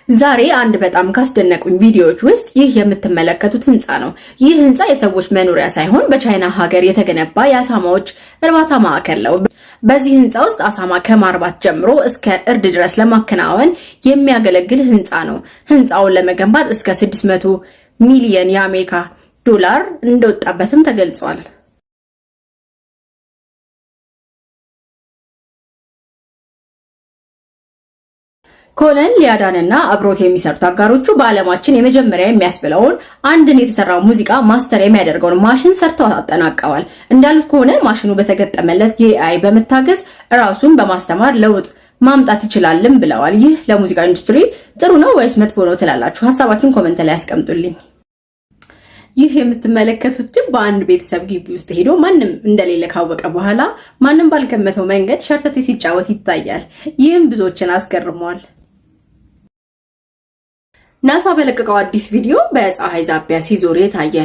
ዛሬ አንድ በጣም ካስደነቁኝ ቪዲዮዎች ውስጥ ይህ የምትመለከቱት ህንፃ ነው። ይህ ህንፃ የሰዎች መኖሪያ ሳይሆን በቻይና ሀገር የተገነባ የአሳማዎች እርባታ ማዕከል ነው። በዚህ ህንፃ ውስጥ አሳማ ከማርባት ጀምሮ እስከ እርድ ድረስ ለማከናወን የሚያገለግል ህንፃ ነው። ህንፃውን ለመገንባት እስከ 600 ሚሊየን የአሜሪካ ዶላር እንደወጣበትም ተገልጿል። ኮለን ሊያዳንና አብሮት የሚሰሩት አጋሮቹ በዓለማችን የመጀመሪያ የሚያስብለውን አንድን የተሰራው ሙዚቃ master የሚያደርገውን ማሽን ሰርተው አጠናቀዋል። እንዳሉት ከሆነ ማሽኑ በተገጠመለት የ AI በመታገዝ ራሱን በማስተማር ለውጥ ማምጣት ይችላልም ብለዋል። ይህ ለሙዚቃ ኢንዱስትሪ ጥሩ ነው ወይስ መጥፎ ነው ትላላችሁ? ሀሳባችሁን comment ላይ ያስቀምጡልኝ። ይህ የምትመለከቱት ጅብ በአንድ ቤተሰብ ግቢ ውስጥ ሄዶ ማንም እንደሌለ ካወቀ በኋላ ማንም ባልገመተው መንገድ ሸርተቴ ሲጫወት ይታያል። ይህም ብዙዎችን አስገርሟል። ናሳ በለቀቀው አዲስ ቪዲዮ በፀሐይ ዛቢያ ሲዞር የታየ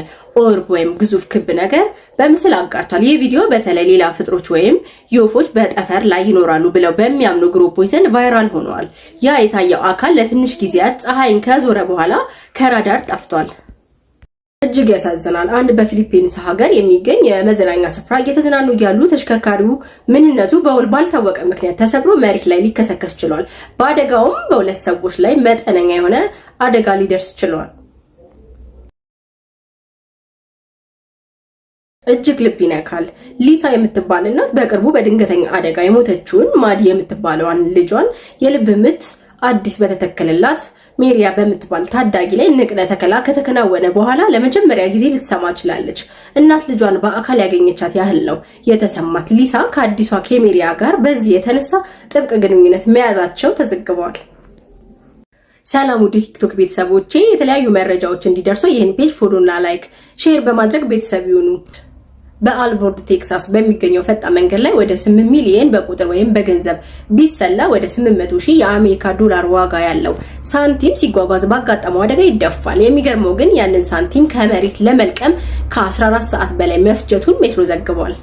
orb ወይም ግዙፍ ክብ ነገር በምስል አጋርቷል። ይህ ቪዲዮ በተለይ ሌላ ፍጥሮች ወይም UFO ዎች በጠፈር ላይ ይኖራሉ ብለው በሚያምኑ group ኦች ዘንድ viral ሆነዋል። ያ የታየው አካል ለትንሽ ጊዜያት ፀሐይን ከዞረ በኋላ ከራዳር ጠፍቷል። እጅግ ያሳዝናል። አንድ በፊሊፒንስ ሀገር የሚገኝ የመዝናኛ ስፍራ እየተዝናኑ እያሉ ተሽከርካሪው ምንነቱ በውል ባልታወቀ ምክንያት ተሰብሮ መሬት ላይ ሊከሰከስ ችሏል። በአደጋውም በሁለት ሰዎች ላይ መጠነኛ የሆነ አደጋ ሊደርስ ችሏል። እጅግ ልብ ይነካል። ሊሳ የምትባል እናት በቅርቡ በድንገተኛ አደጋ የሞተችውን ማዲ የምትባለዋን ልጇን የልብ ምት አዲስ በተተከለላት ሜሪያ በምትባል ታዳጊ ላይ ንቅለ ተከላ ከተከናወነ በኋላ ለመጀመሪያ ጊዜ ልትሰማ ችላለች። እናት ልጇን በአካል ያገኘቻት ያህል ነው የተሰማት። ሊሳ ከአዲሷ ኬሜሪያ ጋር በዚህ የተነሳ ጥብቅ ግንኙነት መያዛቸው ተዘግበዋል። ሰላም ውድ ቲክቶክ ቤተሰቦቼ፣ የተለያዩ መረጃዎች እንዲደርሱ ይህን page follow ና like፣ share በማድረግ ቤተሰብ ይሁኑ። በአልቮርድ ቴክሳስ በሚገኘው ፈጣን መንገድ ላይ ወደ 8 ሚሊዮን በቁጥር ወይም በገንዘብ ቢሰላ ወደ 800 ሺህ የአሜሪካ ዶላር ዋጋ ያለው ሳንቲም ሲጓጓዝ ባጋጠመው አደጋ ይደፋል። የሚገርመው ግን ያንን ሳንቲም ከመሬት ለመልቀም ከ14 ሰዓት በላይ መፍጀቱን ሜትሮ ዘግቧል።